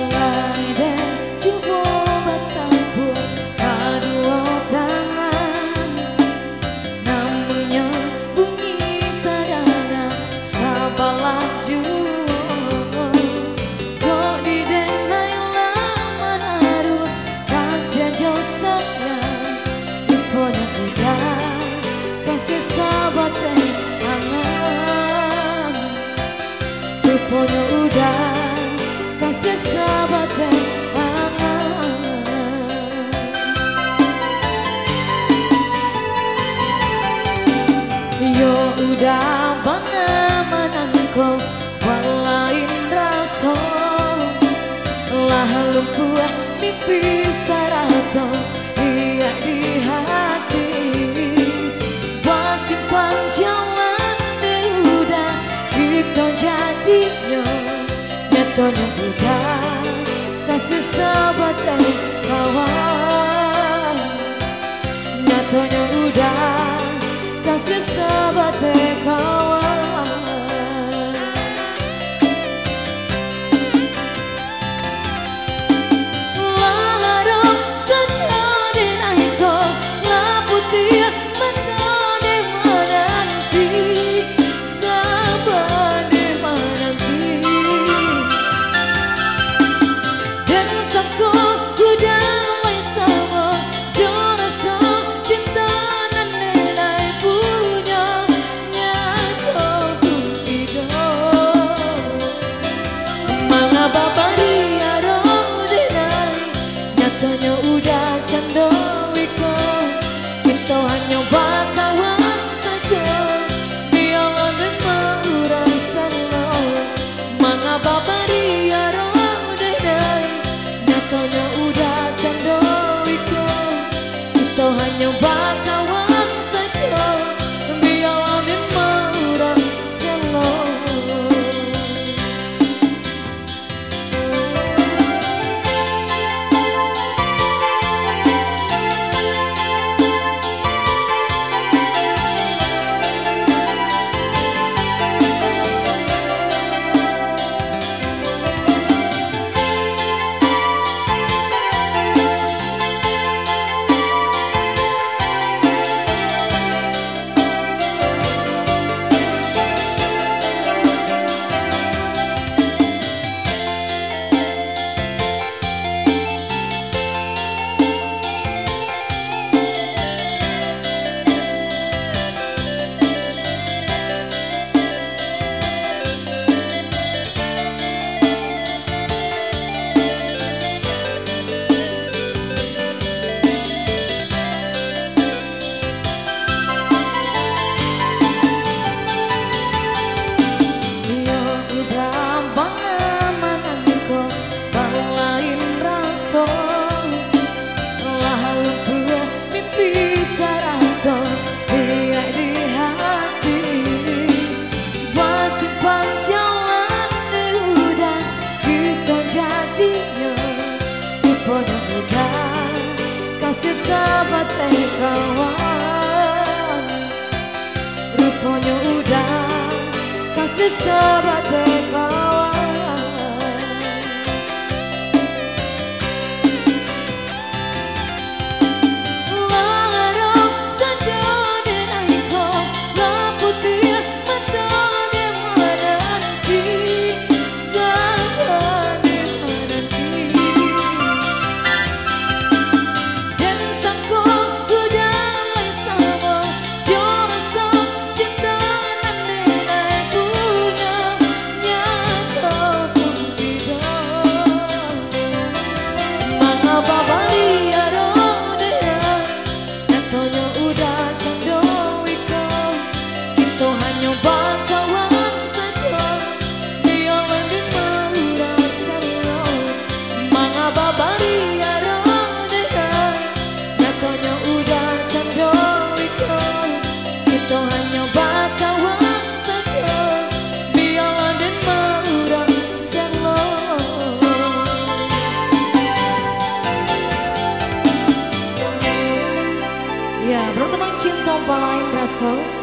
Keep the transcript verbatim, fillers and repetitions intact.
Lai den cubo batabua kaduo tangan, namunnyo bunyi tadanga sabalah juo. Kok di denai lah manaruah kasiah jo sayang, ruponyo udah kasiah sabateh angan. Ruponyo udah kasiah sabateh angan. Iyo udah bana manangko balain raso, lah lumpuah mimpi sarato riak di hati. Basimpang jalan dek udah kito jadinyo, nyatonyo udah kasiah sabateh kawan. Nyatonyo udah kasiah sabateh kawan. Lah ado sajo denai ko, lah putiah mato den mananti, saba den mananti. Den sangko udah lai samo jo raso cinto nan denai punyo, nyato pun iduik. Manga babari aro denai, nyatonyo udah cando iko. Kito hanyo bakawan sajo, bialah den maurai salo. Manga babari aro denai, nyatonyo udah cando iko. Kito hanyo bakawan sajo, bialah den maurai salo. Iyo udah bana manangko balain raso, lah lumpuah mimpi sarato riak di hati. Basimpang jalan dek udah kito jadinyo, ruponyo udah kasiah sabateh kawan. Ruponyo udah kasiah sabateh kawan. Ya, berteman cinta balain rasa.